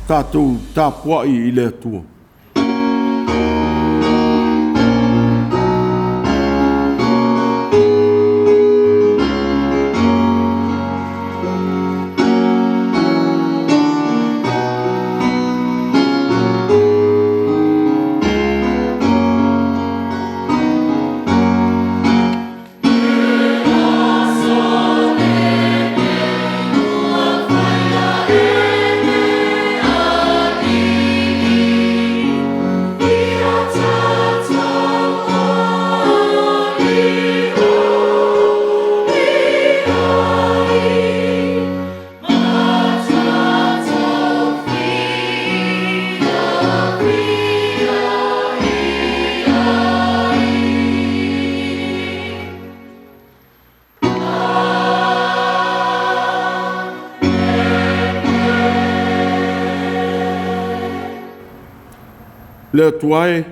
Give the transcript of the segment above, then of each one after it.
Tatou tapuai i le Atua. O le aso lenei ua faia e le Alii, Ia tatou olioli ai ma tatou fiafia i ai. Le Atua e,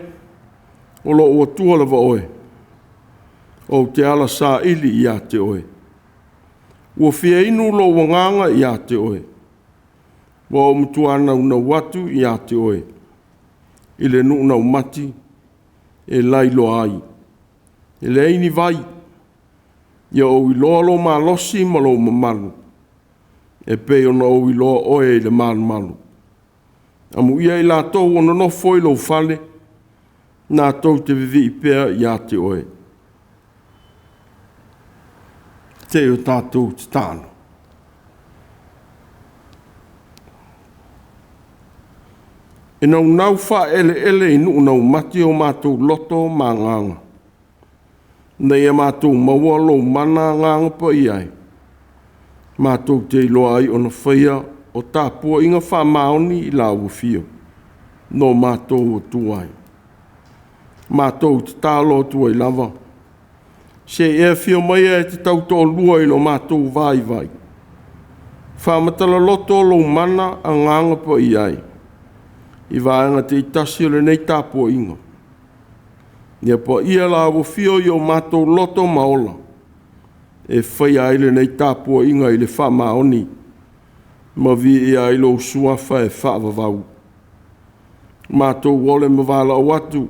o lou Atua lava Oe, ou te ala saili ia te Oe. Ua fia inu lou agaga ia te Oe, ua ou matua naunau atu ia te Oe i le nuu naumati e lailoa ai, e leai ni vai, ia ou iloa lou malosi ma lou mamalu, e pei ona ou iloa Oe i le malumalu. Amuia i latou o nonofo i lou fale, latou te vivii pea ia te Oe. Se i o tatou tatalo. E naunau faaeleele i nuu naumati o matou loto ma agaga, ina ia matou maua lou mana Agaga Paia e, matou te iloa ai ona faia o tapuaiga faamaoni i Lau Afio lo matou Atua e. Matou tatalo atu ai lava, se i e afio maia e te tautoalua i lo matou vaivai, faamatala loto lou mana Agaga Paia e, i vaega taitasi o lenei tapuaiga. Ia paia Lau Afio i o matou loto ma ola e faia ai lenei tapuaiga i le faamaoni ma viia ai lou Suafa e faavavau. Matou ole ma valaau atu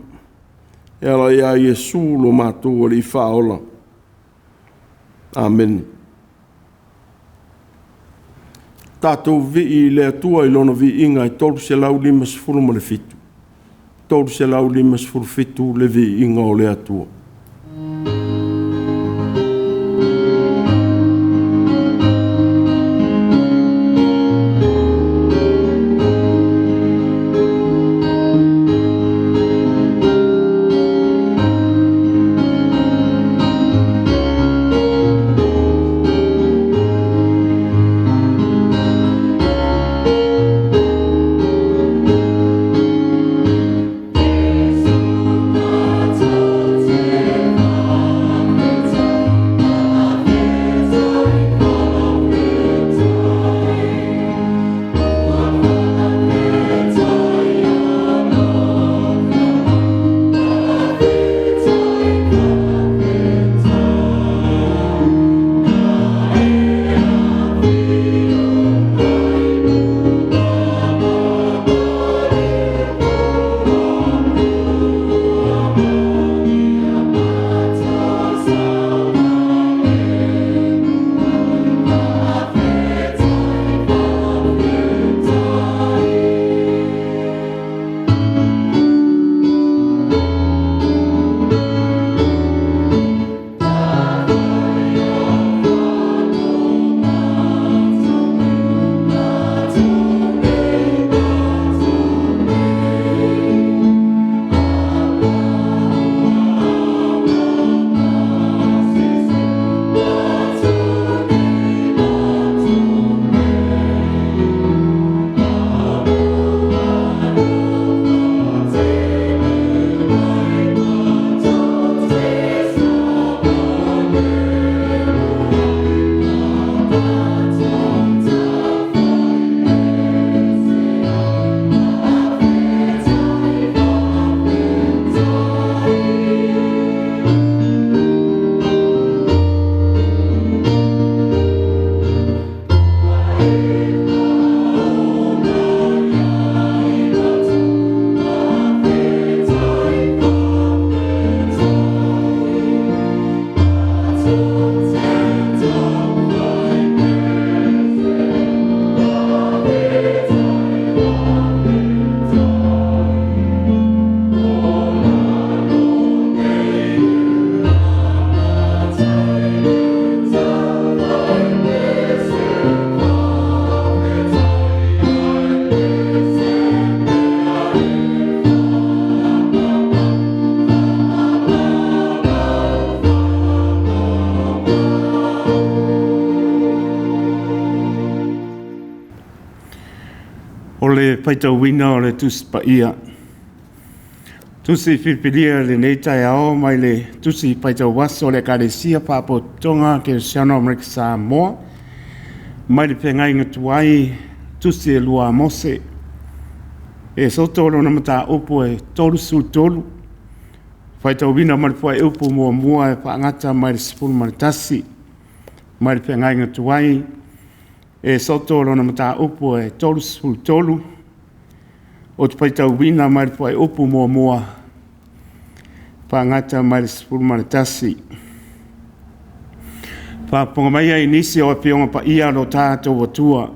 e ala ia Iesu lo matou Alii Faaola. Amene. Tatou vivii i le Atua i Lona viiga e 357, 357 le viiga o le Atua. Matou te le faitauina o le Tusi Paia. Tusi filifilia i lenei taeao mai le Tusi Faitauaso a le Ekalesia Faapotopotoga Kerisiano Amerika Samoa mai le Feagaiga Tuai, Tusi e 2 a Mose. Esoto lona mataupu e 33, faitauina mai le fuaiupu muamua e faagata mai le 11 mai le Feagaiga Tuai, Esoto lona mataupu e 33, ou te faitauina mai le fuaiupu muamua faagata mai le 11. Faafofoga mai ai nisi o Afioga Paia a lo tatou Atua.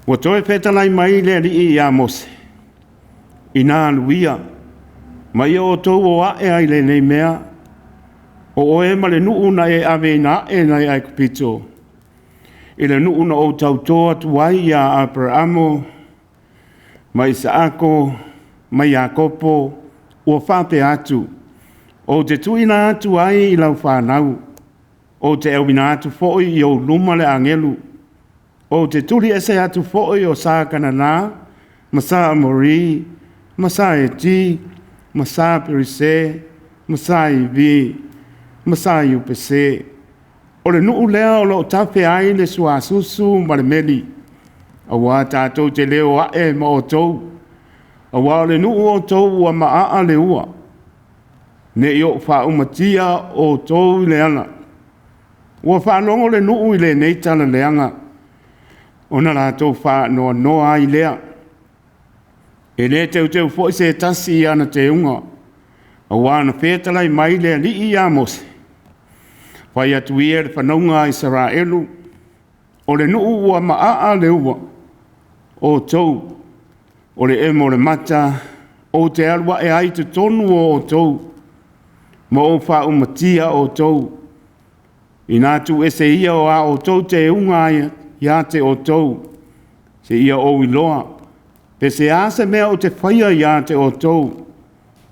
Ua toe fetalai mai le Alii ia Mose, ina alu ia, ma ia outou o ae ai lenei mea, o oe ma le nuu na e aveina ae nai Aikupito, i le nuu na ou tautō atu ai ia Aperaamo ma Isaako ma Iakopo, ua faapea atu, ou te tuuina atu ai i lau fanau, ou te auina atu foi i ou luma le agelu, ou te tuli ese atu foi o sa Kanana, ma sa Amori, ma sa Eti, ma sa Perise, ma sa Ivi, ma sa Iupese. O le nuu lea o loo tafe ai le suasusu ma le meli, auā tatou te le o ae ma outou, auā o le nuu o outou ua maaa le ua, ne i ou faaumatia outou i le ala. Ua faalogo le nuu i lenei tala leaga, ona latou faanoanoa ai lea. E le teuteu foi se tasi i ana teuga, auā na fetalai mai le Alii ia Mose, fai atu ia i le fanauga a Isaraelu, o le nuu ua maaa le ua, outou, o le emo o le mata, ou te alu ae ai i totonu o outou, ma ou faaumatia outou, ina tuuese ia o a outou teuga ia te outou, seia ou iloa, pe se a se mea ou te faia ia te outou,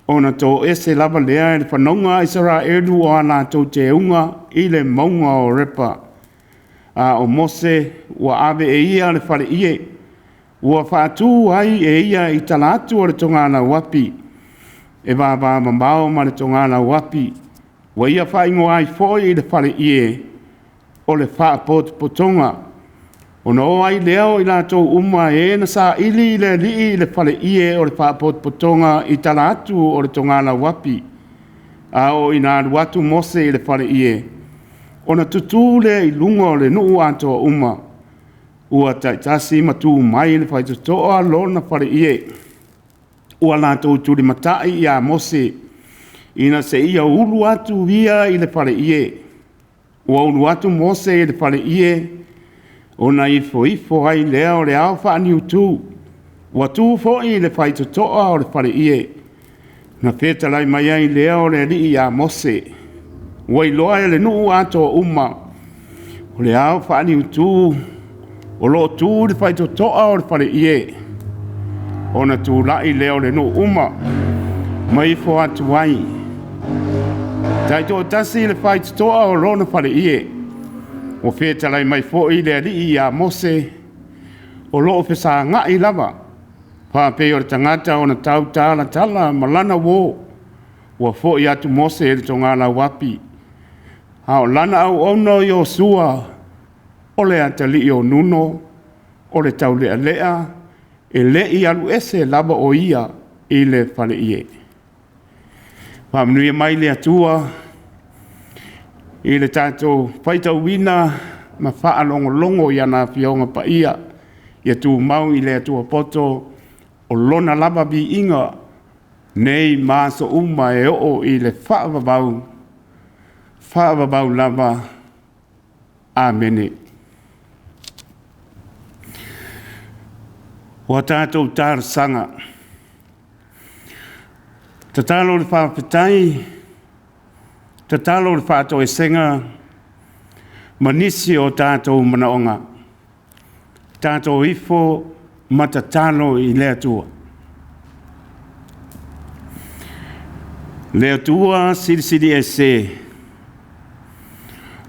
ona toese lava lea e le fanauga a Isaraelu o a latou teuga i le mauga o Horepa. A o Mose ua ave e ia le faleie, ua faatū ai e ia i tala atu o le togalauapi, e vavamamao ma le togalauapi, ua ia faaigoa ai foi i le faleie o le Faapotopotoga. Ona o ai lea o i latou uma e na saili i le Alii i le faleie o le Faapotopotoga i tala atu o le togalauapi. A oo ina alu atu Mose i le faleie, ona tutū lea i luga o le nuu atoa uma, ua taitasi ma tu mai le faitotoa lona faleie. Ua latou tulimatai ia Mose, ina seia ulu atu ia i le faleie. Ua ulu atu Mose i le faleie, ona ifoifo ai lea o le ao faaniutū. Ua tu foi i le faitotoa o le faleie, na fetalai mai ai lea o le Alii ia Mose. Ua iloa e le nuu atoa uma, o le ao faaniutū o loo tu i le faitotoa o le faleie. Ona tulai lea o le nuu uma, ma ifo atu ai. Taitoatasi le faitotoa o lona faleie. Ua fetalai mai foi le Alii ia Mose, o loo fesagai lava, faapei o le tagata ona tautalatala ma lana uō. Ua foi atu Mose i le togalauapi, a o lana auauna o Iosua, o le atalii o Nuno, o le taulealea, e le i alu ese lava o ia i le faleie. Faamanuia mai le Atua i le tatou faitauina ma faalogologo i ana Afioga Paia, ia tumau i le Atua poto o lona lava viiga nei ma aso uma e oo i le faavavau, faavavau lava. Amene. Ua tatou talosaga, tatalo le faafetai, tatalo le faatoesega ma nisi o tatou manaoga. Tatou ifo ma tatalo i le Atua. Le Atua Silisili Ese,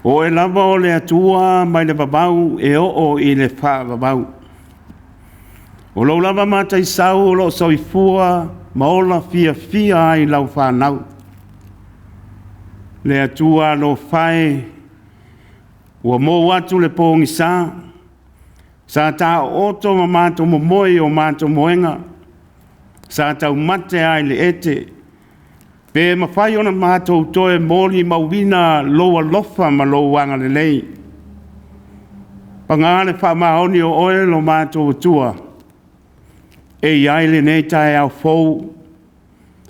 o Oe lava o le Atua mai le vavau e oo i le faavavau. O lou lava mataisau o lo o soifua ma ola fiafia ai lau fanau. Le Atua alofa e, ua mou atu le pogisa, sa taooto ma matou momoe i o matou moega, sa taumate lava i le ete, pe mafai ona matou toe molimauina lou alofa ma lou agalelei. Paga le faamaoni o oe lo matou Atua e i ai lenei taeao fou,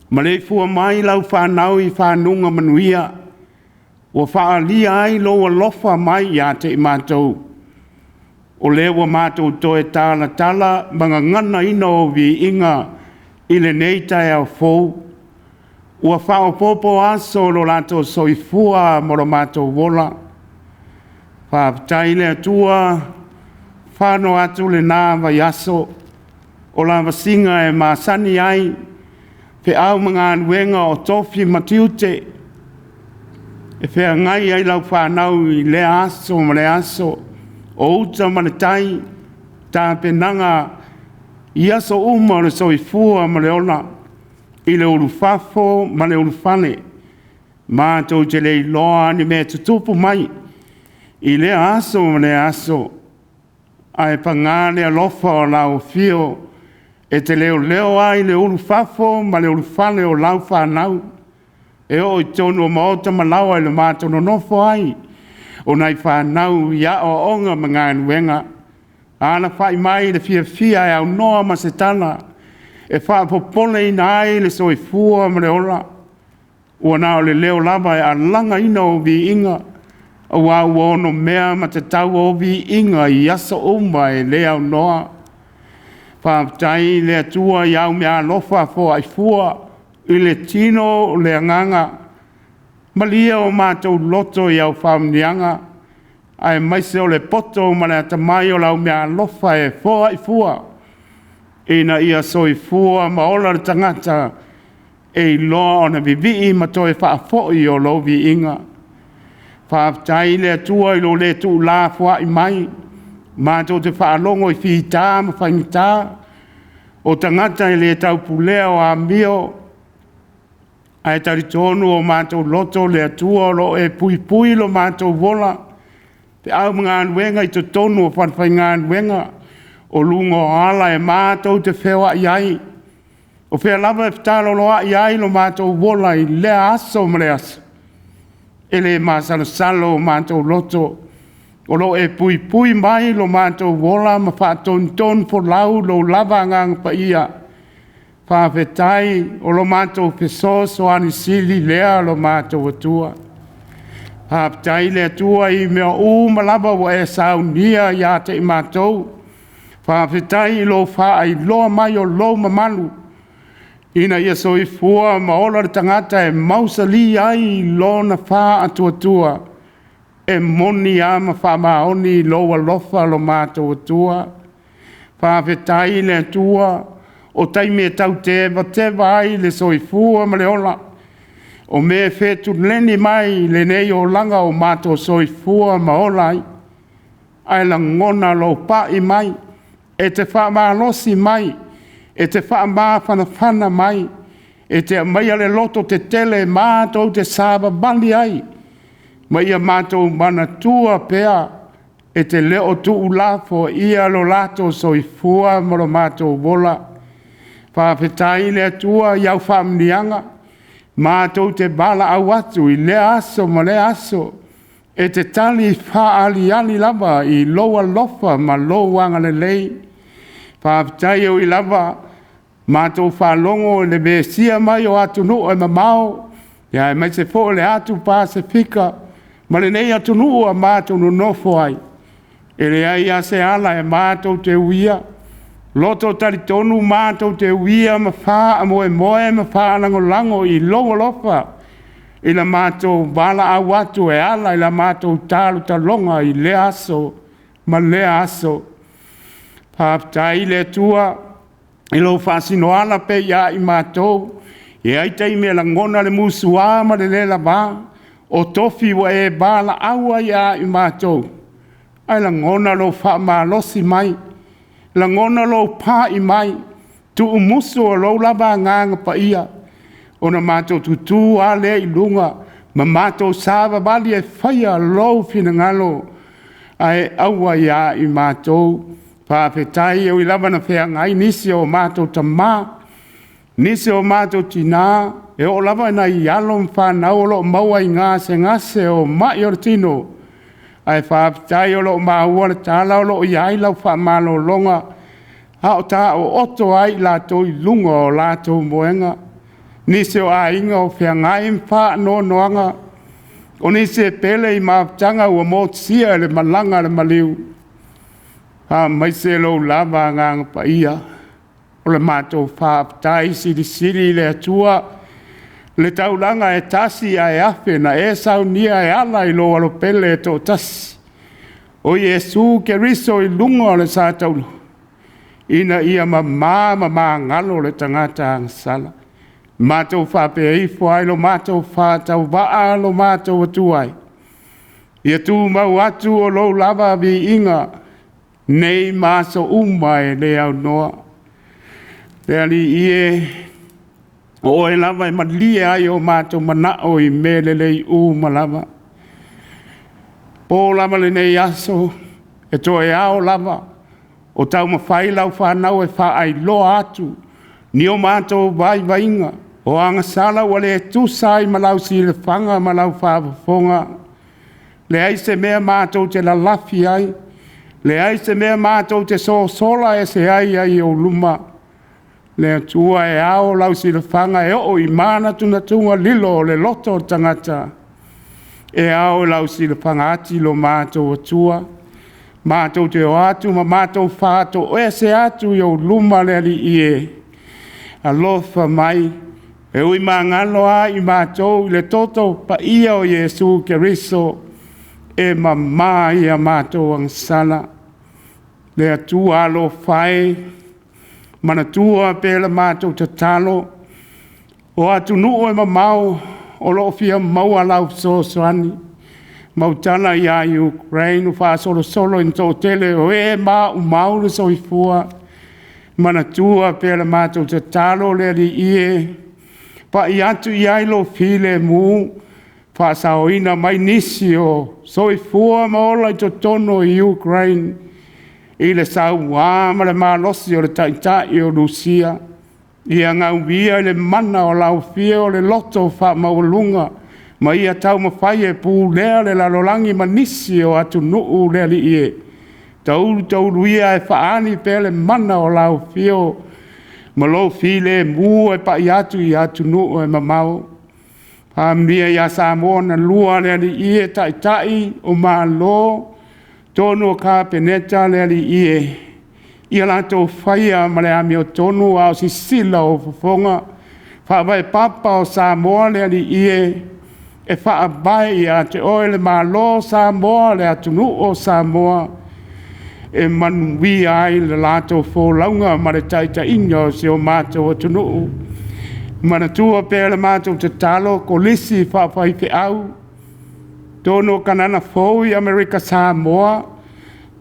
maleifua mai lau fanau i faguga manuia ua faaalia ai lou alofa mai ia te i matou, o lea ua matou toe talatala ma gaganaina ou viiga i lenei taeao fou. Ua faaopoopo aso o lo latou soifua ma lo matou ola. Faafetai i le Atua, fano atu lena vaiaso o lavasiga e masani ai feau ma galuega o tofi ma tiute e feagai ai lau fanau i lea aso ma lea aso, o uta ma le tai, tapenaga i aso uma o le soifua ma le ola, i le ulufafo ma le ulufale. Matou te le iloa ni mea e tutupu mai i lea aso ma lea aso, ae paga le alofa o lau afio e te leoleo ai le ulufafo ma le ulufale o lau fanau, e oo i totonu o maota ma laoa i le matou nonofo ai o nai fanau i aoaoga ma galuega. Alafai mai i le fiafia e aunoa ma se tala e faapopoleina ai le soifua ma le ola. Ua na o le leo lava e alagaina ou viiga, aua ua onomea ma tatau ou viiga i aso uma e le aunoa. Faafetai i le Atua i au meaalofa foai fua i le tino o le agaga. Malie o matou loto i au faamanuiaga, aemaise o le poto ma le atamai o lau meaalofa e foai fua, ina ia soifua ma ola le tagata e iloa ona vivii ma toe faafoi o lou viiga. Faafetai i le Atua i lou le tuulafoai mai, matou te faalogo i fita ma faigata, o tagata e le taupulea o amio, ae talitonu o matou loto le Atua o lo o e puipui lo matou ola, feau ma galuega i totonu o falefaigaluega, o luga o ala e matou te feoai ai. O fea lava e fetaaloloai ai lo matou ola i lea aso ma lea aso, e le masalosalo o matou loto, o lo o e puipui mai lo matou ola ma faatonutonufolau lou lava Agaga Paia. Faafetai o lo matou fesoasoani sili lea lo matou Atua. Faafetai i le Atua i mea uma lava ua e saunia ia te i matou. Faafetai i lou faailoa mai o lou mamalu, ina ia soifua ma ola le tagata e mausali ai lona faatuatua. E moni lava ma faamaoni lou alofa lo matou Atua. Faafetai i le Atua, o taimi e tau tevateva ai le soifua ma le ola, o mea e fetuleni mai lenei olaga o matou soifua ma ola ai, ae lagona lou pai mai, e te faamalosi mai, e te faamafanafana mai, e te aumaia le lototetele matou te savavali ai, ma ia matou manatua pea, e te le o tuulafoaia lo latou soifua ma lo matou ola. Faafetai i le Atua i au faamanuiaga, matou te valaau atu i lea aso ma lea aso, e te tali faaaliali lava i lou alofa ma lou agalelei. Faafetai e ui lava matou faalogo i le vesia mai o atunuu e mamao, aemaise foi o le atu Pasefika ma lenei atunuu ua matou nonofo ai, e leai lava se ala e matou te uia, loto talitonu matou te uia ma faamoemoe ma faalagolago i lou alofa i la matou valaau atu e ala i la matou talotaloga i lea aso ma lea aso. Faafetai i le Atua i lou faasinoala pea ia i matou. E i ai taimi e lagona le musua ma le le lava, o tofi ua e valaau ai ia i matou, ae lagona lou faamalosi mai. Lagona lou pa'i mai, tuumusu o lou lava Agaga Paia, ona matou tutu lava lea i luga ma matou savavali e faia lou finagalo ae aua ia i matou. Faafetai e ui lava ina feagai nisi o matou tama, nisi o matou tina, e oo lava i nai alo ma fanau o lo o maua i gasegase o mai o le tino, ae faafetai o lo o maua le tala o lo o i ai lau faamalologa, a o taoto ai i latou i luga o latou moega. Nisi o aiga o feagai ma faanoanoaga, o nisi e pele i mafutaga ua motusia e le malaga a le maliu, faamaise lou lava Agaga Paia. O le matou faafetai silisili i le Atua le taulaga e tasi ae afe na e saunia e ala i lou Alopele e toatasi, o Iesu Keriso i luga o le sa taula, ina ia mama ma magalo le tagata agasala. Matou faapea ifo ai lo matou faatauvaa lo matou atu ai, ia tumau atu o lou lava viiga nei ma aso uma e le aunoa. Le Alii e, o oe lava e malie ai o matou manao i mea lelei uma lava. E po lava lenei aso, e toe ao lava o taumafai lau fanau e faailoa atu ni o matou vaivaiga, o agasala ua le tusa ai ma lau silafaga ma lau faafofoga. Leai se mea matou te lalafi ai, leai se mea matou te sosola ese ai ai ou luma. Le Atua e ao lau silafaga e oo i manatunatuga lilo o le loto o le tagata, e ao i lau silafaga ati lo matou Atua. Matou te o atu ma matou faatoese atu i ou luma le Alii e, alofa mai, e ui magalo lava i matou i le toto paia o Iesu Keriso, e mama ai a matou agasala. Le Atua alofa e, manatua pea la matou tatalo, o atunuu e mamao o lo o fia maua lau fesoasoani, mautala ia Ukraine ua faasolosolo ina toatele o e maumau le soifua. Manatua pea la matou tatalo le Alii e, pai atu i ai lou filemu, faasaoina mai nisi o soifua ma ola i totonu o Ukraine i le saua ma le malosi o le taitai o Rusia. Ia gauia i le mana o lau afio le loto faamaualuga ma ia taumafai e pulea le lalolagi ma nisi o atunuu le Alii e. Taulu taulu ia ae faaali pea le mana o lau afio ma lou filemu e pai atu i atunuu e mamao. Faamanuia ia Samoa na lua le Alii e, Taitai o Malo, totonu o Kapeneta le Alii e, ia latou faia ma le amiotonu a o sisila ou fofoga. Faavae papa o Samoa le Alii e, e faavae ia te oe le Malo o Samoa, le atunuu o Samoa, e manuia ai le latou folauga ma le taitaiga o si o matou atunuu. Manatua pea le matou tatalo, Kolisi faafaifeau, totonu o Kanana Fou i Amerika Samoa,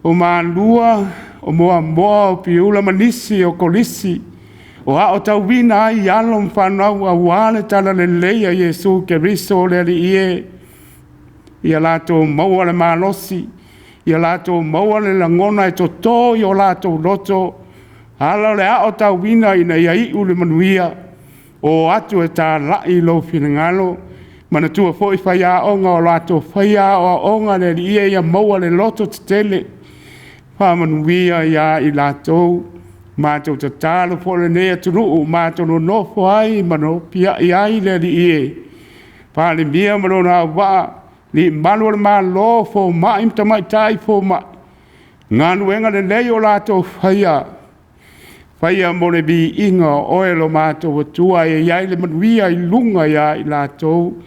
o Malua, o Moamoa, o Piula ma nisi o Kolisi o aotauina ai alo ma fanau aua le talalelei a Iesu Keriso le Alii e. Ia latou maua le malosi, ia latou maua le lagona e toto i o latou loto, ala o le aotauina ina ia iu i le manuia, o atu e talai lou finagalo. Manatua foi faiaoga o latou faia aoaoga le Alii e, ia maua le lototetele, faamanuia ia i latou. Matou tatalo foi i lenei atunuu ua matou nonofo ai ma nopiai ai le Alii e, Palemia ma lona auvaa, alii mamalu o le Malo, fomai ma tamaitai fomai, galuega lelei o latou faia, faia mo le viiga o oe lo matou Atua, ia i ai le manuia i luga ia i latou.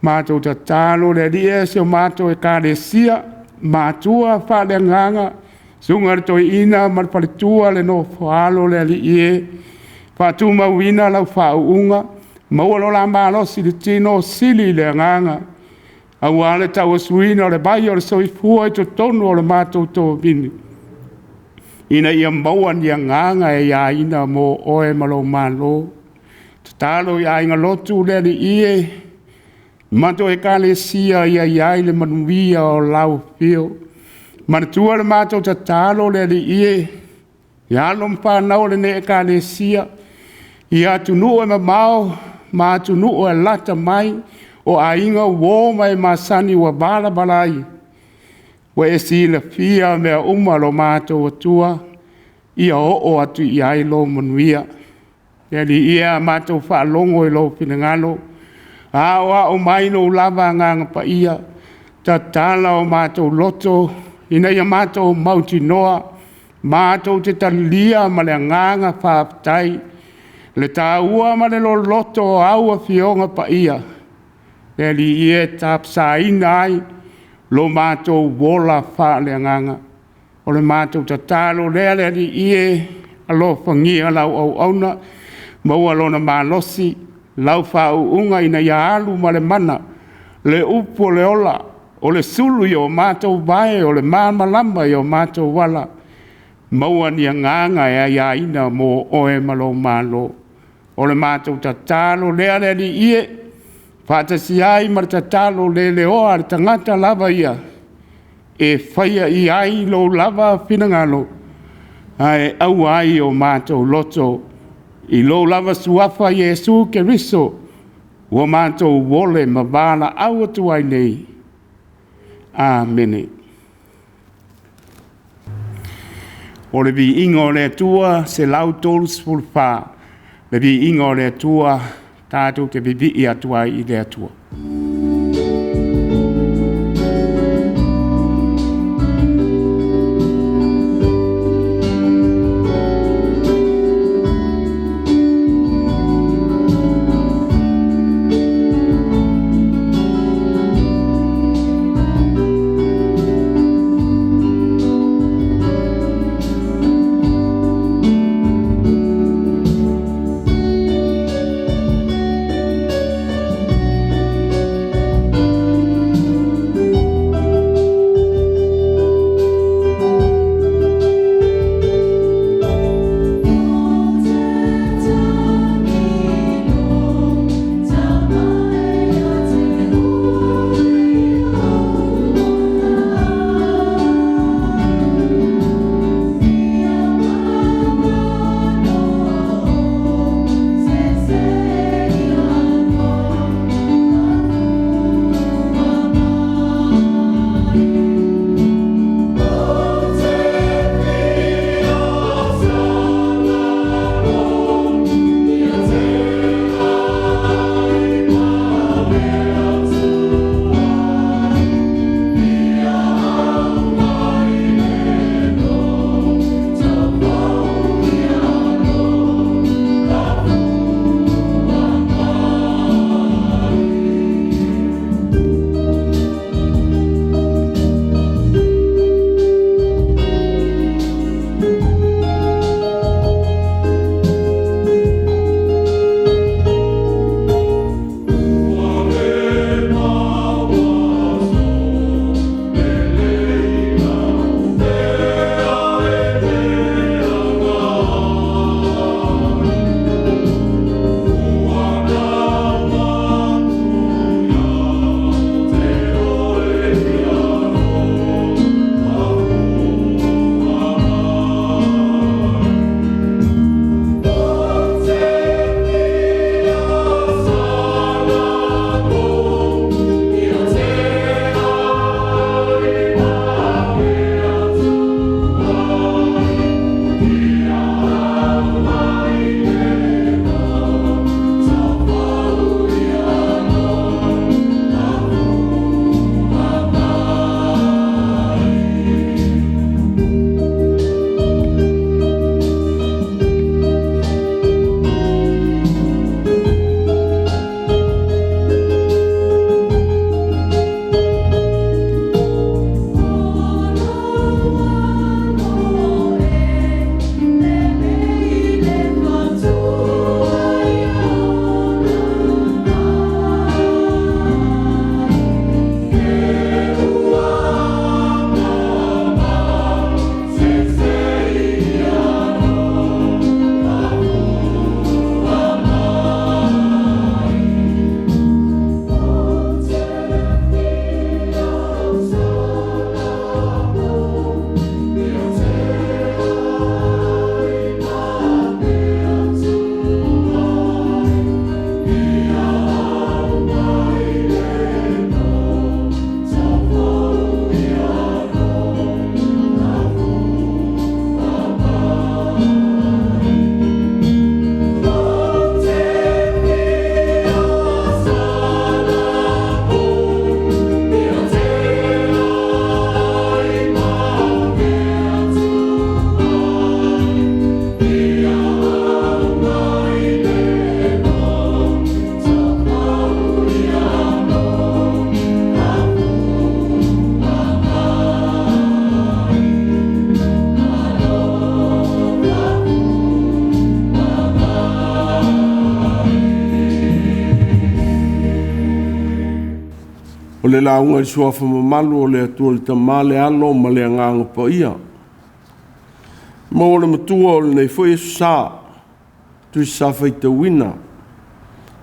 Matou tatalo le Alii e, si a matou Ekalesia, matua faaleagaga, susuga i le Toeaina ma le faletua, le nofo a alo le Alii e, faatumauina lau faauuga, maua lo la malosi i le tino, sili le agaga aua le tauasuina o le vai o le soifua i totonu o le matou tovini. ina ia maua ni agaga e aiaina mo oe ma lou Malo. Tatalo i aiga lotu le Alii e, matou Ekalesia ia i ai le manuia o lau afio. Manatua le matou tatalo le Alii e, i alo ma fanau a lenei Ekalesia i atunuu e mamao ma atunuu e lalata mai, o aiga, uo ma e masani ua valavala ai, ua e silafia mea uma lo matou Atua, ia oo atu i ai lou manuia. Le Alii e, a matou faalogo i lou finagalo, aoao mai lou lava Agaga Paia, tatala o matou loto ina ia matou mautinoa matou te talia ma le agaga faafetai le taua ma le loloto o au Afioga Paia. Le Alii e, tapasaina ai lo matou ola faaleagaga. O le matou tatalo lea le Alii e, alofagia lau auauna, maua lona malosi, lau faauuga ina ia alu ma le mana le upu o le ola, o le sulu i o matou vae o le malamalama i o matou ala, maua ni agaga e aiaina mo oe ma lou Malo. O le matou tatalo lea le Alii e, faatasi ai ma le tatalo leleoa a le tagata lava ia e faia i ai lou lava finagalo, ae aua ai o matou loto i lou lava Suafa Iesu Keriso ua matou ole ma valaau atu ai nei. Amene. O le viiga o le Atua 134, le viiga o le Atua, tatou te vivii atu ai i le Atua. O le lauga i le suafa mamalu o le Atua le Tama, le Alo ma le Agaga Paia. Maua le matua o lenei foi Aso Sa, Tusi Sa faitauina,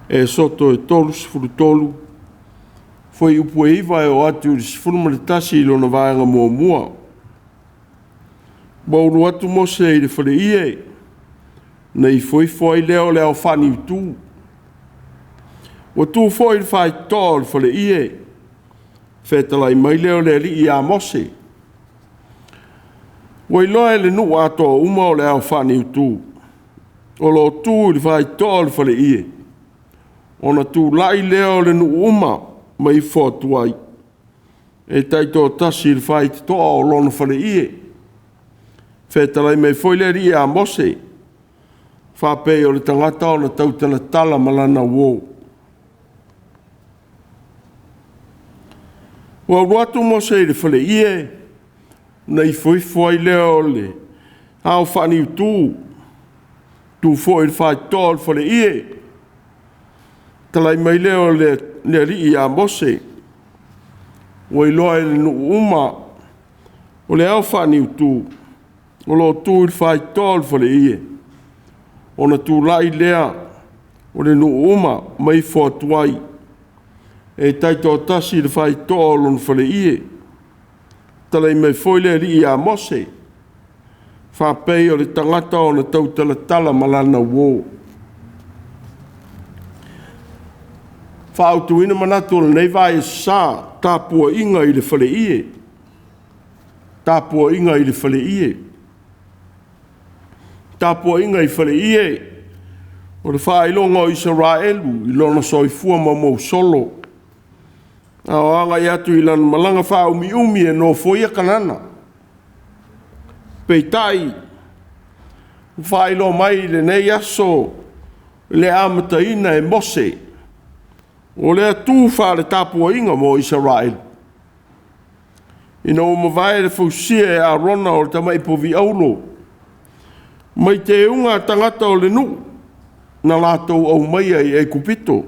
Esoto e 33, fuaiupu e 9 e oo atu i le 11 i lona vaega muamua. Ua ulu atu Mose i le faleie, ona ifoifo ai lea o le ao faaniutu. Ua tu foi i le faitotoa o le faleie, fetalai mai lea o le Alii ia Mose. Ua iloa e le nuu atoa uma o le ao faaniutu o lo o tu i le faitotoa o le faleie, ona tulai lea o le nuu uma ma ifo atu ai e taitoatasi i le faitotoa o lona faleie. Fetalai mai foi le Alii ia Mose, faapei o le tagata ona tautalatala ma lana uo. Ua alu atu Mose i le faleie, ona ifoifo ai lea o le ao faaniutu, tu foi i le faitotoa o le faleie, talai mai lea o le Alii ia Mose, ua iloa e le nuu uma o le ao faaniutu o lo o tu i le faitotoa o le faleie, ona tulai lea o le nuu uma ma ifo atu ai e taitoatasi i le faitotoa o lona faleie. Talai mai foi le Alii ia Mose, faapei o le tagata ona tautalatala ma lana uo. Faautuina manatu o lenei vaeaso sa, tapuaiga i le faleie. Tapuaiga i le faleie. Tapuaiga i faleie, o le faailoga o Isaraelu i lona soifua maumausolo, a o agai atu i lana malaga faaumiumi e nofoia Kanana. Peitai, ua faailoa mai i lenei aso le amataina e Mose o lea tu faale-tapuaiga mo Isaraelu, ina ua mavae le fausia e Arona o le tamai povi auro mai teuga a tagata o le nuu na latou aumaia i Aikupito,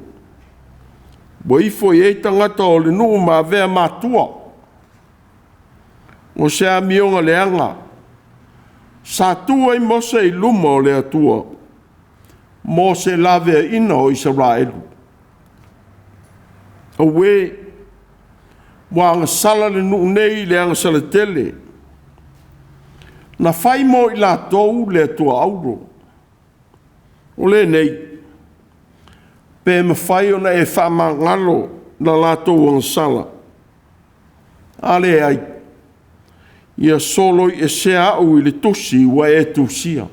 ua ifo i ai tagata o le nuu ma avea matua. O se amioga leaga sa tu ai Mose i luma o le Atua mo se laveaiina o Isaraelu. Auē, ua agasala le nuu nei i le agasala tele, na fai mo i latou le atua auro. O lenei, pe mafai ona e faamagalo la latou agasala, a leai, ia soloiesea au i le tusi ua e tusia.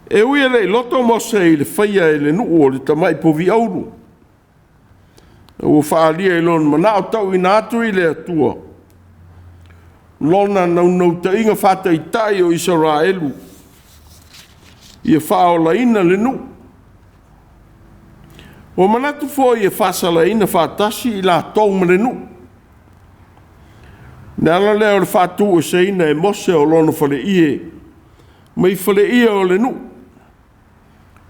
E ui e le i loto Mose i le faia e le nuu o le tamai povi auro, ua faaalia i lona manao tauina atu i le Atua lona naunautaiga faataitai o Isaraelu ia faaolaina le nuu. Ua manatu foi e faasalaina faatasi i latou ma le nuu. O le ala lea o le faatueseina e Mose o lona faleie mai faleie o le nuu,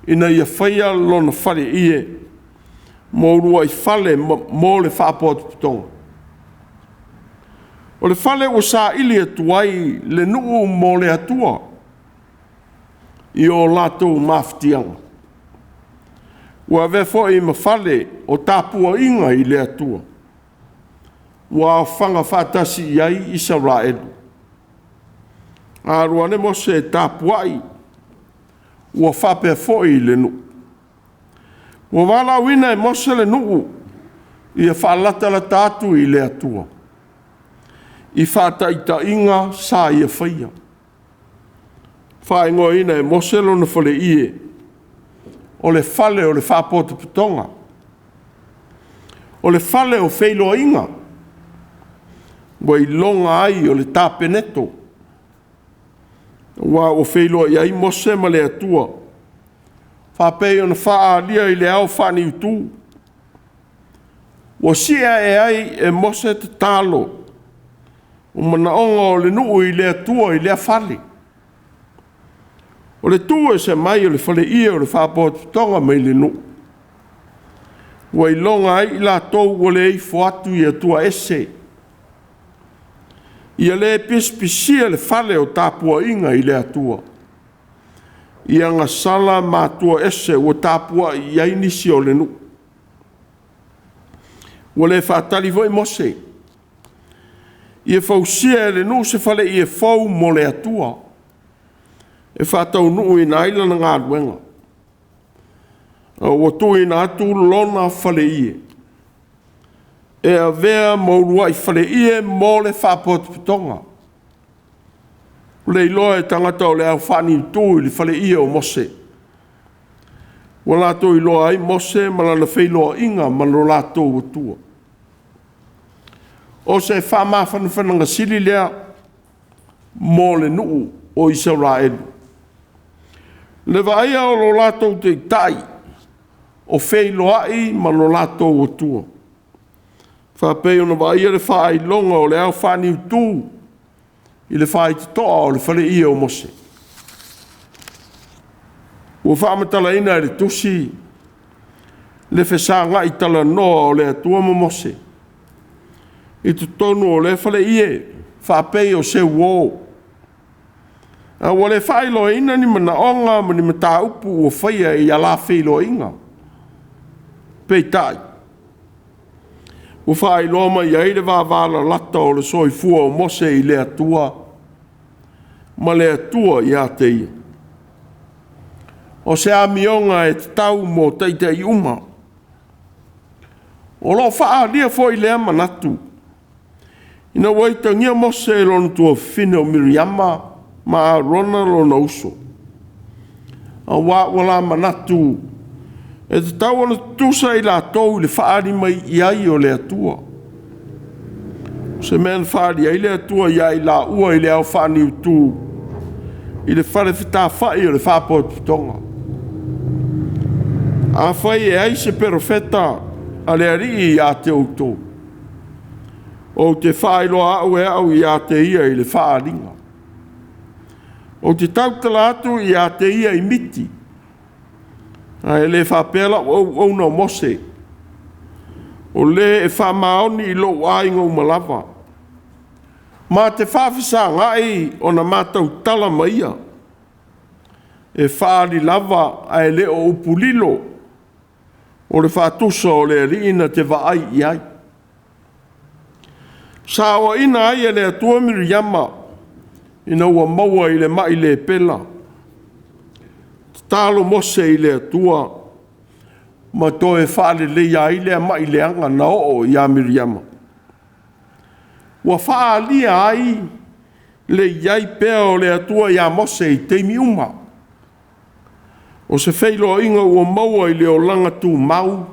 ina ia faia lona faleie mo uluai fale mo le faapotopotoga. O le fale ua saili atu ai le nuu mo le Atua i o latou mafatiaga. Ua avea foi ma fale o tapuaiga i le Atua, ua aofaga faatasi i ai Isaraelu. A alu ane Mose e tapuai, ua faapea foi le nuu. Ua valaauina e Mose le nuu ia faalatalata atu i le Atua i faataitaiga sa ia faia. Faaigoaina e Mose lona faleie o le fale o le faapotopotoga, o le fale o feiloaiga, ua iloga ai o le tapeneto, aua ua feiloai ai Mose ma le Atua, faapei ona faaalia i le ao faaniutu. Ua sie ae ai e Mose tatalo o manaoga o le nuu i le Atua i lea fale. O le tu ese mai o le faleie o le faapotopotoga mai le nuu, Ua iloga ai i latou ua le ifo atu i Atua ese. Ia le pisipisia le fale o tapuaiga i le Atua, ia gasala ma atua ese ua tapuai i ai nisi o le nuu. Ua le faatali foi Mose, ia fausia e le nuu se faleie fou mo le Atua, e faataunuuina ai lana galuega, a ua tuuina atu lona faleie e avea ma uluai faleie mo le Faapotopotoga. Ua le iloa e tagata o le aufaniutu i le faleie o Mose, ua latou iloa ai Mose ma lana feiloaiga ma lo latou Atua. O se faamafanafanaga sili lea mo le nuu o Isaraelu, le vaaia o lo latou Taitai o feiloai ma lo latou Atua, faapei ona vaaia le faailoga o le ao faaniutu i le faitotoa o le faleie o Mose. Ua faamatalaina e le Tusi le fesagai talanoa o le Atua ma Mose i totonu o lea faleie faapei o se uo, a ua le faailoaina ni manaoga ma ni mataupu ua faia i ala feiloaiga. Peitai, ua faailoa mai ai le vavalalata o le soifua o Mose i le Atua ma le Atua ia te ia. O se amioga e tatau mo taitai uma. O lo o faaalia foi lea manatu ina ua itagia Mose e lona tuafafine o Miriama ma Arona lona uso, aua ua la manatu e tatau ona tutusa i latou i le faaali mai i ai o le Atua. O se mea na faaali ai le Atua ia i laua i le ao faaniutu i le fale fetafai o le Faapotopotoga. Afai e ai se perofeta a le Alii ia te outou, ou te faailoa au e au ia te ia i le faaaliga. Ou te tautala atu ia te ia i miti, ae le faapea lau auauna o Mose, o le e faamaoni i lou aiga uma lava. Ma te faafesagai ona ma tautala ma ia, e faaali lava ae le o upu lilo, o le faatusa o le Alii na te vaai i ai. Saoaina ai e le Atua Miriama ina ua maua i le mai lepela. Tatalo Mose i le Atua ma toe faaleleia ai lea mai leaga na oo ia Miriama. Ua faaalia ai le i ai pea o le Atua ia Mose i taimi uma. O se feiloaiga ua maua i le olaga tumau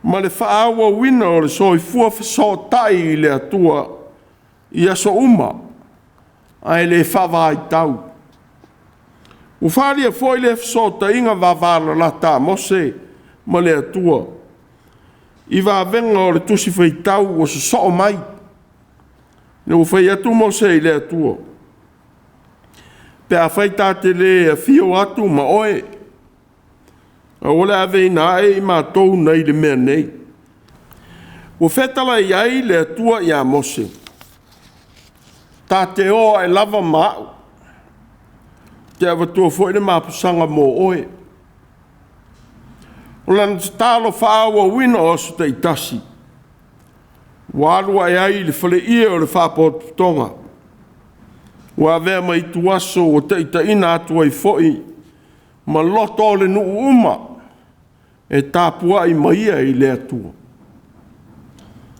ma le faaauauina o le soifua fesootai i le Atua i aso uma ae le faavaitau. Ua faaalia foi le fesootaiga vavalalata a Mose ma le Atua i vavega o le Tusi Faitau ua sosoo mai, ina ua fai atu Mose i le Atua, “Pe afai ta te le afio atu ma oe, aua le aveina ae i matou nei le mea nei.” Ua fetalai ai le Atua ia Mose, “Ta te o ae lava ma au, ou te avatua foi le mapusaga mo oe.” O lana tatalo faaauauina o aso taitasi, ua alu ae ai i le faleie o le Faapotopotoga, ua avea ma ituaso ua taitaiina atu ai foi ma loto o le nuu uma e tapuai ma ia i le Atua.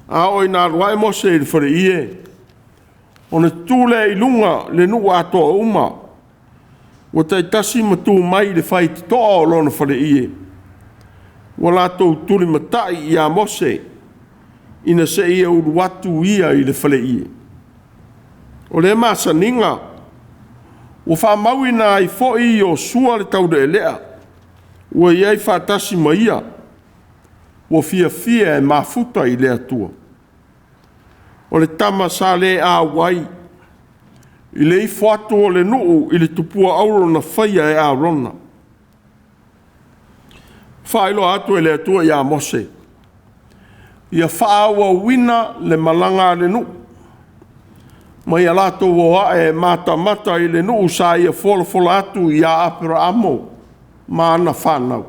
A oo ina alu ae Mose i le faleie, ona tutu lea i luga le nuu atoa uma, ua taitasi ma tu mai i le faitotoa o lona faleie, ua latou tulimatai ia Mose ina se i ulu atu ia i le faleie. O lea masaniga ua faamauina ai foi Iosua le taulealea ua i ai faatasi ma ia, ua fiafia e mafuta i le Atua. O le tama sa le auai i le ifo atu o le nuu i le tupua auro na faia e Arona. Faailoa atu e le Atua ia Mose, ia faaauauina le malaga a le nuu, ma ia latou o ae e matamata i le nuu sa ia folafola atu ia Aperaamo ma ana fanau.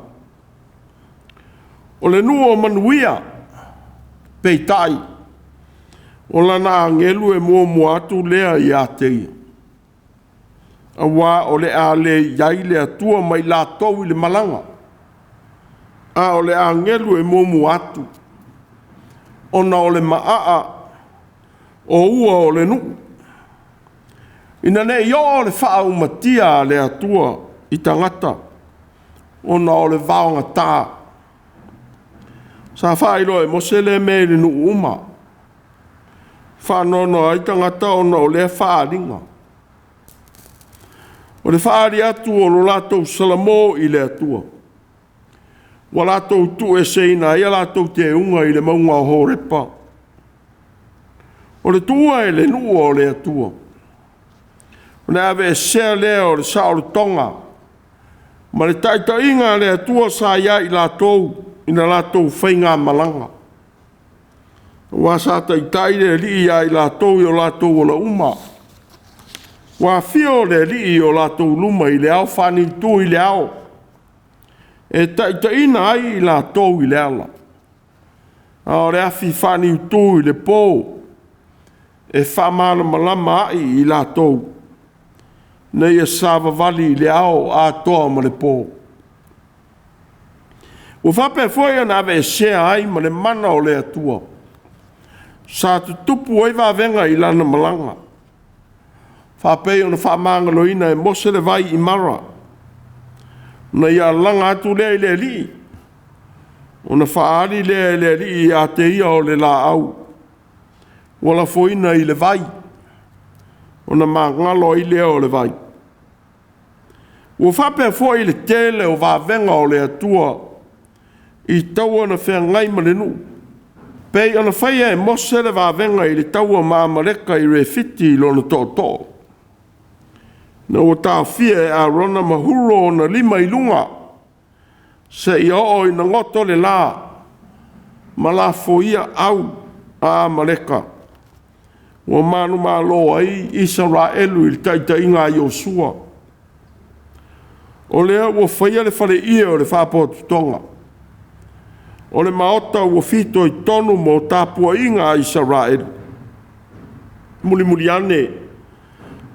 O le nuu o manuia, peitai, o lana agelu e muamua atu lea ia te ia, aua o le a le i ai le Atua ma i latou i le malaga, a o le agelu e muamua atu, ona o le maaa o ua o le nuu, ina ne i oo le faaumatia a le Atua i tagata ona o le vaogata. Sa faailoa e Mose lea mea i le nuu uma, faanoanoa ai tagata ona o lea faaaliga. O le faaali atu o lo latou salamo i le Atua, ua latou tuueseina ai a latou teuga i le mauga o Horepa. O le tuua e le nuu o le Atua, o le aveesea lea o le saolotoga ma le taitaiga a le Atua sa ia i latou i la latou faigamalaga, aua sa taitai le Alii ia i latou i o latou ola uma. Ua afio le Alii i o latou luma i le ao faaniutu i le ao, e taitaiina ai i latou i le ala, a o le afi faaniutu i le po e faamalamalama ai i latou, ina ia savavali i le ao atoa ma le po. Ua faapea foi ona aveesea ai ma le mana o le Atua, sa tutupu ai vavega i lana malaga, faapei ona faamagaloina e Mose le vai i Mara, ona ia alaga atu lea i le Alii, ona faaali lea e le Alii ia te ia o le laau ua lafoina i le vai, ona magalo ai lea o le vai. Ua faapea foi le tele o vavega o le Atua i taua na feagai ma le nuu, pei ona faia e Mose le vavega i le taua ma Amaleka i Refiti i lona tootoo, ina ua taofia e Arona ma Huro ona lima i luga, seia oo ina goto le la ma lafoia au a Amaleka, ua manumalo ai Isaraelu i le taitaiga a Iosua. O lea ua faia le faleie o le Faapotopotoga, o le maota ua fitoitonu mo tapuaiga a Isaraelu. Mulimuli ane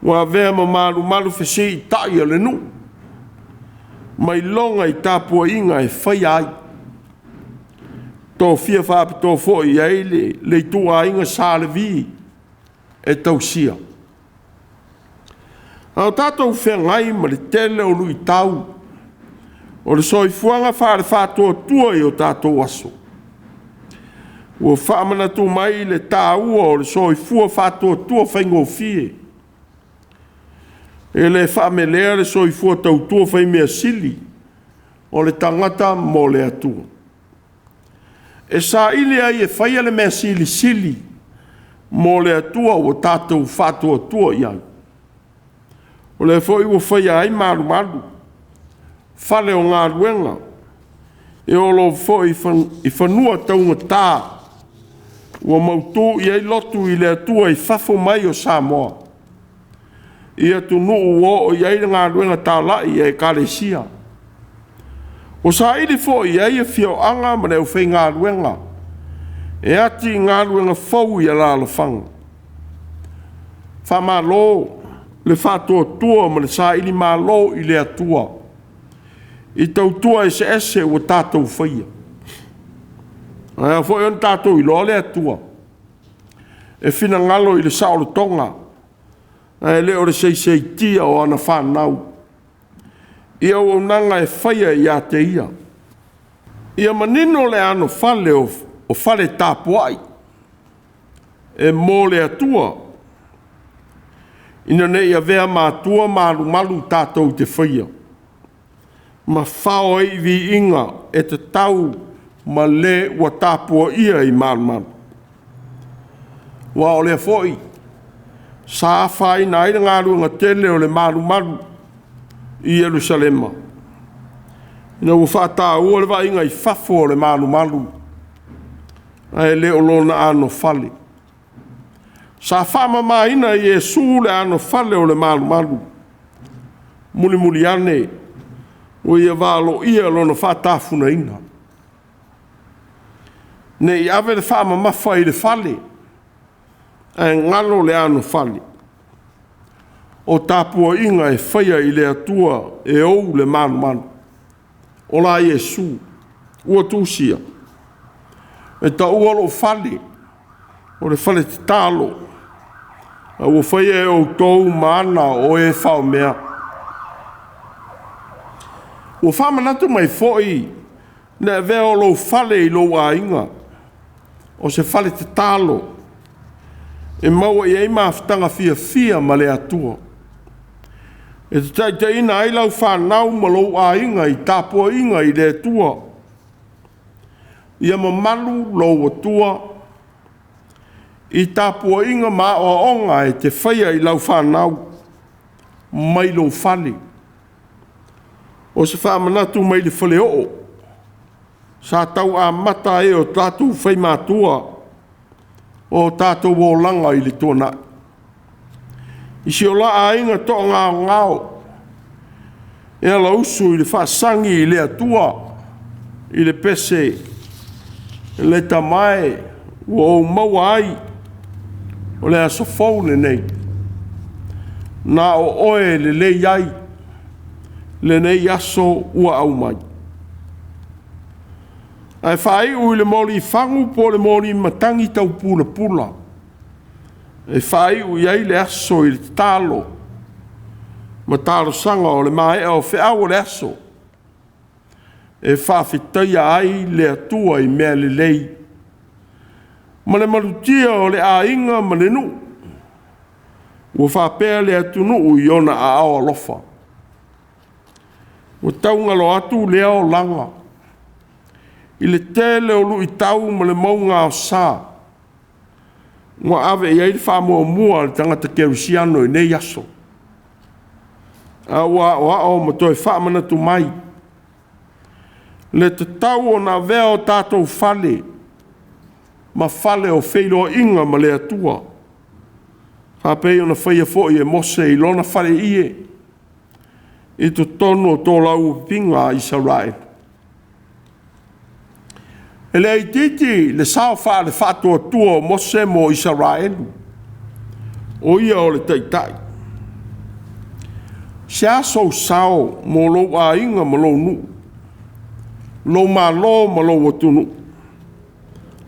ua avea ma malumalu fesiitai a le nuu ma iloga i tapuaiga e faia ai. Tofia faapitoa foi i ai le ituaiga Sa Levi e tausia. A o tatou feagai ma le tele o luitau o le soifuaga faale-faatuatua i o tatou aso, ua faamanatu mai le taua o le soifua faatuatua faigofie. E le faamelea le soifua tautua faimea sili o le tagata mo le Atua. E saili ai e faia le mea silisili mo le Atua ua tatou faatuatua i ai. O lea foi ua faia ai malumalu, fale o galuega, e oo loa foi i fanua taugata ua mautu i ai lotu i le Atua i fafo mai o Samoa, i atunuu ua oo i ai le galuega talai a Ekalesia. Ua saili foi i ai afioaga ma le aufaigaluega e ati galuega fou i alaalafaga. Faamalo le faatuatua ma le sailimalo i le Atua i tautua eseese ua tatou faia. Ae ao foi ona tatou iloa le Atua e finagalo i le saolotoga, ae le o le seiseitia o ana fanau i auaunaga e faia ia te Ia. Ia manino le anofale o fale tapuai e mo le Atua, ina ne i avea matua malumalu tatou te faia ma fao ai viiga e tatau ma le ua tapuaia i malumalu. Aua o lea foi sa afaina ai le galuega tele o le malumalu i Ierusalema. Ina ua faataua le vaaiga i fafo o le malumalu, ae le o lona anofale. Sa faamamaina e Iesu le anofale o le malumalu, mulimuli ane ua ia valoia lona faatafunaina. Ne i ave le faamamafa i le fale, ae galo le anofale. O tapuaiga e faia i le Atua e ou le malumalu. O la Iesu ua tusia, “E taua lou fale, o le fale tatalo, a ua faia e outou ma ana o e faomea.” Ua faamanatu mai foi le avea o lou fale i lou aiga o se fale tatalo e maua i ai mafutaga fiafia ma le Atua, e te taitaiina ai lau fanau ma lou aiga i tapuaiga i le Atua. Ia mamalu lou Atua i tapuaiga ma aoaoga e te faia i lau fanau mai lou fale. O se faamanatu mai le faleoo sa tau amata ai o tatou faimatua o tatou olaga i le tuanai. I si o la aiga toagaogao, e alausu i le faasagi i le Atua i le pese, “Le tama e, ua ou maua ai o le aso fou lenei, na o oe e lelei ai lenei aso ua aumai.” Ae faaiu i le moli fagu po o le moli matagi taupulapula e faaiu i ai le aso i le tatalo ma talosaga o le maea o feau o le aso, e faafetaia ai le Atua i mea lelei ma le malutia o le aiga ma le nuu ua faapea le atunuu i ona aao alofa. Ua tau galo atu lea olaga i le tele o luitau ma le maugaosa ua ave i ai le faamuamua a le tagata kerisiano i nei aso, a ua aoao ma toe faamanatu mai le tatau ona avea o tatou fale ma fale o feiloaiga ma le Atua, faapei ona faia foi e Mose i lona faleie i totonu o tolauupiga a Isaraelu. E le itiiti le sao faale-Faatuatua o Mose mo Isaraelu, o ia o le taitai. Se a sou sao mo lou aiga ma lou nuu, lou malo ma lou atunuu,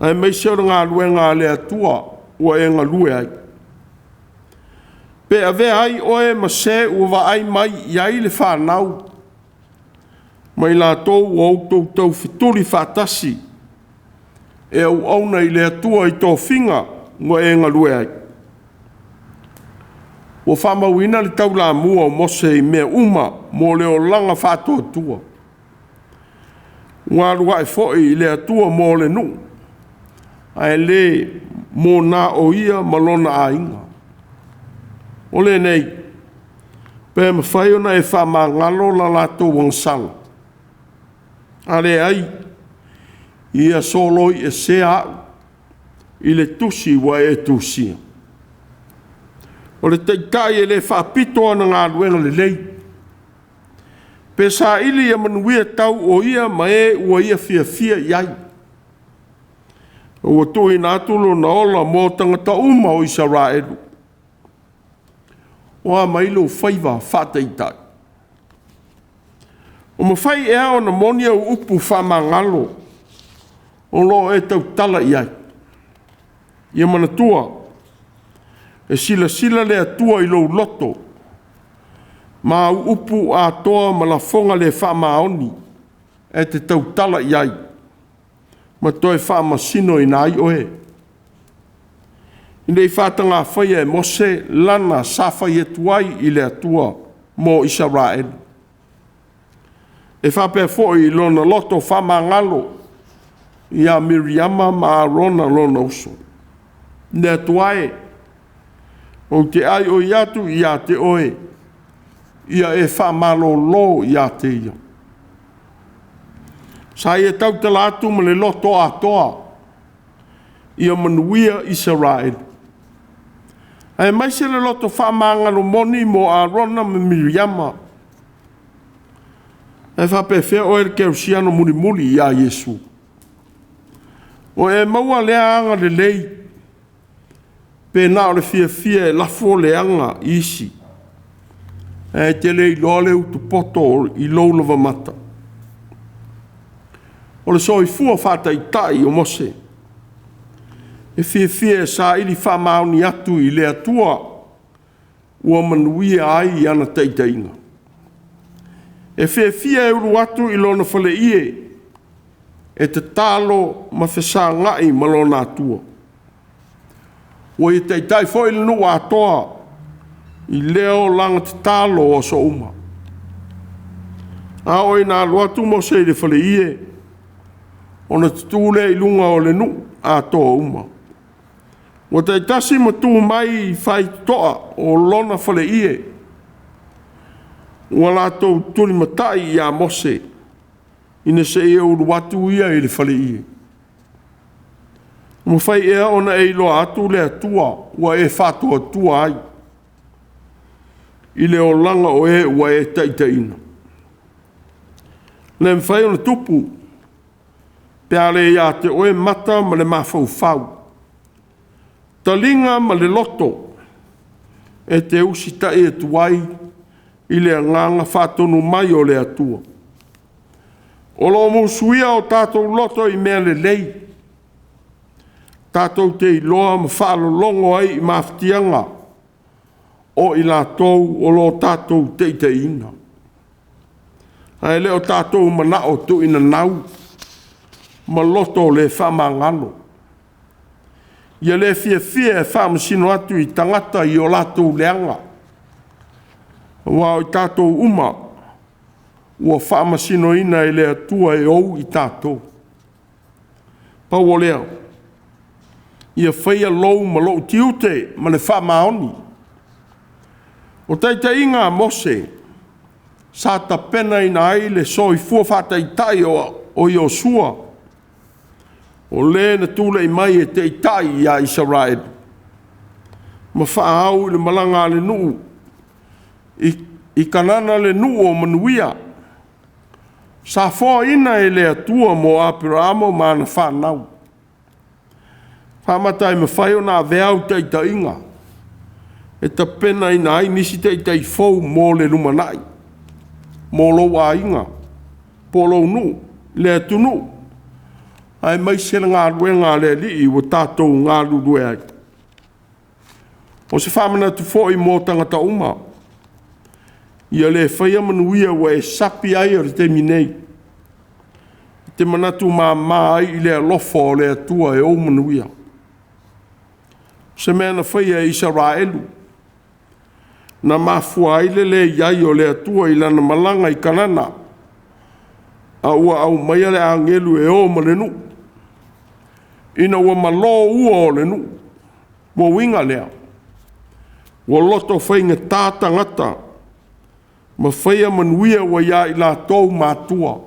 aemaise o le galuega a le Atua ua e galue ai? Pe avea ai oe ma se ua vaai mai i ai le fanau ma i latou ua outou taufetuli faatasi e auauna i le Atua i tofiga ua e galue ai? Ua faamauina le taulamua o Mose i mea uma mo le olaga faatuatua. Ua alu ae foi i le Atua mo le nuu, ae le mo na o ia ma lona aiga. O lenei, pe mafai ona e faamagalo la latou agasala? A leai, ia soloiesea au i le tusi ua e tusia. O le taitai e le faapito ona galuega lelei, pe saili ia manuia tau o ia ma e ua ia fiafia i ai, ua tuuina atu lona ola mo tagata uma o Isaraelu. O a mai lou faiva faataitai? O mafai ea ona moni au upu faamagalo o lo o e tautala i ai? Ia manatua, e silasila le Atua i lou loto ma au upu atoa ma lafoga le faamaoni e te tautala i ai ma toe faamasinoina ai oe. Ne i faatagafaia e Mose lana sa fai atu ai i le Atua mo Isaraelu. E faapea foi i lona loto faamagalo ia Miriama ma Arona lona uso. Le Atua e, ou te aioi atu ia te oe, ia e faamalolo ia te ia. Sa ia tautala atu ma le loto atoa, ia manuia Isaraelu. Aemaise le loto faamagalo moni mo Arona ma Miriama. Ae faapefea oe le kerisiano mulimuli ia Iesu. Ua e maua lea agalelei, pe na o le fiafia e lafo le aga i isi, ae e te le iloa le utupoto i lou lava mata. O le soifua faataitai o Mose, e fiafia e saili faamaoni atu i le Atua ua manuia ai ana taitaiga. E fiafia e ulu atu i lona faleie e tatalo ma fesagai ma lona Atua. Ua ia taitai foi le nuu atoa i lea olaga tatalo o aso uma. A oo ina alu atu Mose i le faleie, ona tutu lea i luga o le nuu atoa uma. Ua taitasi ma tu mai i faitotoa o lona faleie, ua latou tulimatai ia Mose ina se i ulu atu ia i le faleie. Ua mafai ea ona e iloa atu le Atua ua e faatuatua ai i le olaga o e ua e taitaiina? E le mafai ona tupu pe a le ia te oe mata ma le mafaufau, taliga ma le loto e te usitai atu ai i le agaga faatonu mai o le Atua. O lo o musuia o tatou loto i mea lelei, tatou te iloa ma faalologo ai i mafatiaga o i latou o lo o tatou taitaiina, ae le o tatou manao tuuinanau ma loto le faamagalo. Ia le fiafia e faamasino atu i tagata i o latou leaga, aua o i tatou uma ua faamasinoina e le Atua e ou i tatou. Pau o lea, ia faia lou ma lou tiute ma le faamaoni. O taitaiga a Mose sa tapenaina ai le soifua faataitai o Iosua, o le na tulai mai e taitai ia Isaraelu ma faaau i le malaga a le nuu i Kanana le nuu o manuia, sa foaina e le Atua mo Aperamo ma ana fanau. Faamata e mafai ona avea au taitaiga e tapenaina ai nisi taitai fou mo le lumanai, mo lou aiga, po o lou nuu, le atunuu, aemaise le galuega a le Alii ua tatou galulue ai. O se faamanatu foi mo tagata uma, ia le faia manuia ua e sapi ai o le taimi nei, e te manatu mama ai i le alofa o le Atua e ou manuia. O se mea na faia e Isaraelu, na mafua ai le leai o le Atua i lana malaga i Kanana, a ua aumaia le agelu e o ma le nuu, ina ua malo ua o le nuu. Ua uiga lea, ua loto faigata tagata ma faia manuia ua ia i latou matua,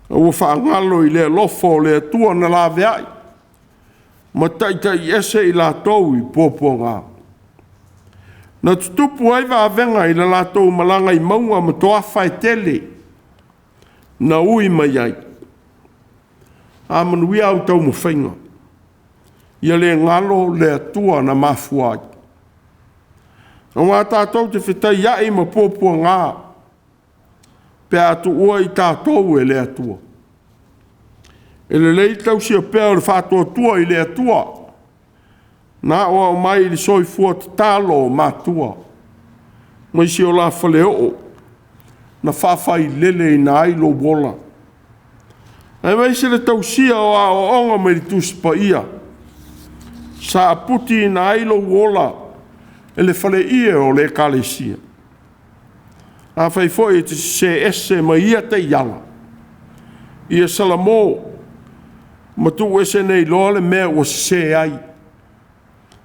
a ua faagalo i le alofa o le Atua na laveai ma taitaiese i latou i puapuaga. Na tutupu ai vavega i le latou malaga i mauga ma toafa e tele na ui mai ai. A manuia au taumafaiga, ia le galo le Atua na mafua ai. Aua tatou te fetaiai ma puapuaga pe a tuua i tatou e le Atua. E lelei le tausia pea o le faatuatua i le Atua, na aoao mai i le soifua tatalo o matua, mai si o la faleoo na faafaileleina ai lou ola, aemaise le tausia o aoaoga mai le Tusi Paia, sa aputiina ai lou ola e le faleie o le Ekalesia. Afai foi e te sese ese mai ia taiala, ia salamo ma tuu ese nei loa le mea ua sese ai,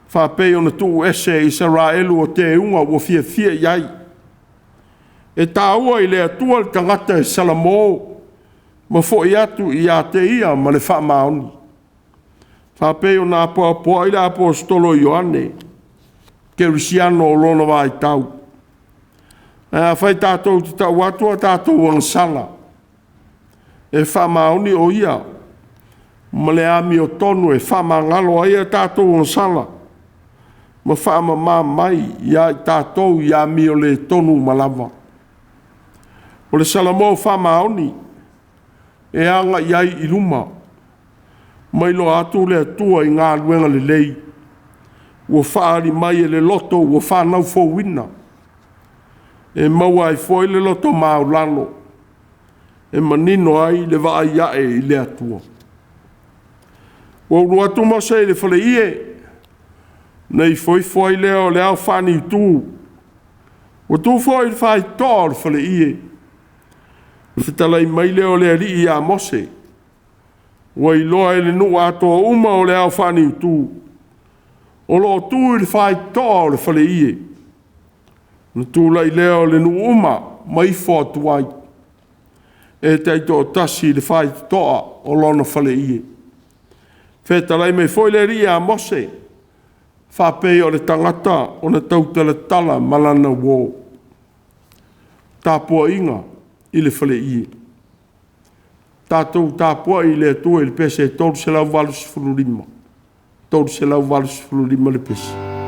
faapei ona tuu ese e Isaraelu o teuga ua fiafia i ai. E taua i le Atua le tagata e salamo ma fo'i atu ia te Ia ma le faamaoni. Faapei ona apoapoai le Aposetolo o Ioane, kerisiano o lona vaitau. Ae afai tatou te tau atu a tatou agasala, e faamaoni o Ia ma le amiotonu e faamagalo ai a tatou agasala ma faamama mai ia i tatou i amio le tonu uma lava. O le Salamo faamaoni e aga i ai i luma, ma iloa atu le Atua i galuega lelei ua faaali mai e le loto ua fanau fouina, e maua ai foi le loto maualalo e manino ai le vaai ae i le Atua. Ua ulu atu Mose i le faleie, ona ifoifo ai lea o le ao faaniutu, ua tu foi i le faitotoa o le faleie, ona fetalai mai lea o le Alii ia Mose, ua iloa e le nuu atoa uma o le ao faaniutu o lo o tu i le faitotoa o le faleie. Ona tulai lea o le nuu uma ma ifo atu ai e taitoatasi i le faitotoa o lona faleie. Fetalai mai foi le Alii ia Mose, faapei o le tagata ona tautalatala ma lana uo. Tapuaiga i le faleie. Tatou tapuai i le Atua i le pese e 385, 385 le pese. Thank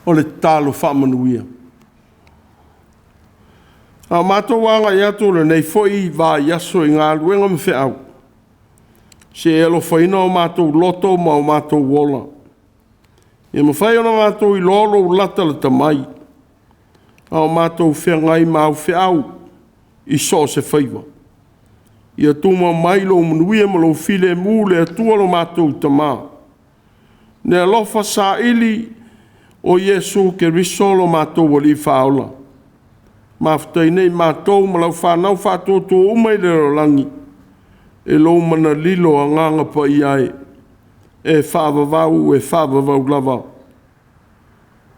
O le tatalo faamanuia. A o matou agai atu i lenei foi vaiaso i galuega ma feau, se i e alofaina o matou loto ma o matou ola, ia mafai ona matou iloa lou latalata mai a o matou feagai ma au feau i so o se faiva. Ia tumau mai lou manuia ma lou filemu le Atua lo matou Tama, le alofa saili o Iesu Keriso lo matou Alii Faaola, mafutaia nei matou ma lau fanau faatuatua uma i le lalolagi i lou mana lilo Agaga Paia e, e faavavau, e faavavau lava.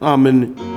Amene.